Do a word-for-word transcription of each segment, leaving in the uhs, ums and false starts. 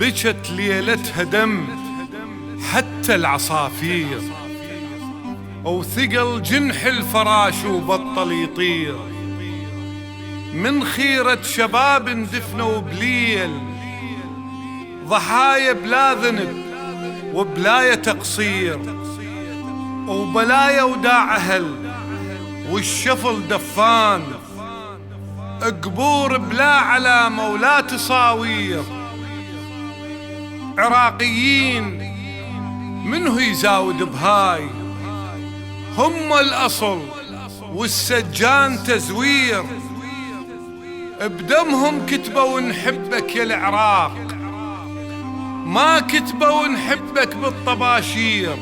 بچت ليلتها دم حتى العصافير، وثقل جنح الفراش وبطل يطير. من خيرة شباب اندفنوا بليل، ضحايا بلا ذنب وبلايا تقصير، وبلايا وداع أهل والشفل دفان، قبور بلا علامة ولا تصاوير. عراقيين منه يزاود بهاي، هم الأصل والسجان تزوير. بدمهم كتبوا نحبك يا العراق، ما كتبوا نحبك بالطباشير.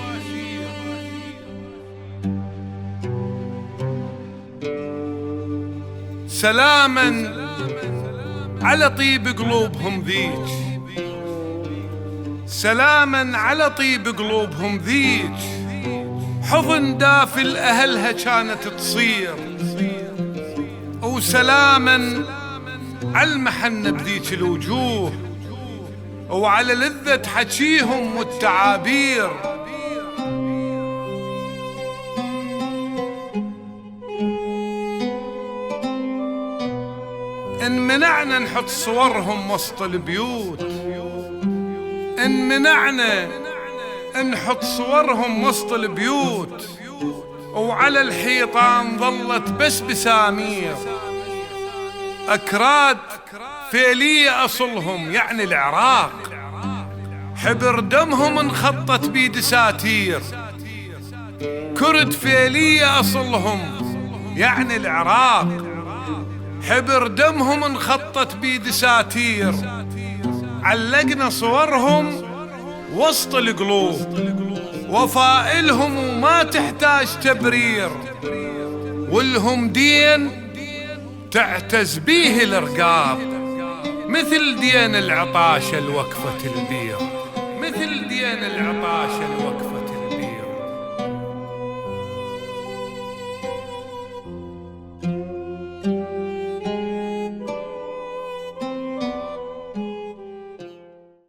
سلاما على طيب قلوبهم ذيك، سلاما على طيب قلوبهم ذيك، حضن دافي لأهلها كانت تصير، وسلاما على المحنة بذيك الوجوه، وعلى لذة حكيهم والتعابير. إن منعنا نحط صورهم وسط البيوت، إن منعنا نحط صورهم وسط البيوت، وعلى الحيطان ظلت بس بسامير. أكراد فيلية أصلهم، يعني العراق، حبر دمهم انخطت بيه دساتير. كرد فيلية أصلهم، يعني العراق، حبر دمهم انخطت بيه دساتير. علقنا صورهم وسط القلوب، وفاء لهم وما تحتاج تبرير، ولهم دين تعتز بيه الرقاب، مثل دين العطاشة الوقفة البير، مثل دين العطاشة الوقفة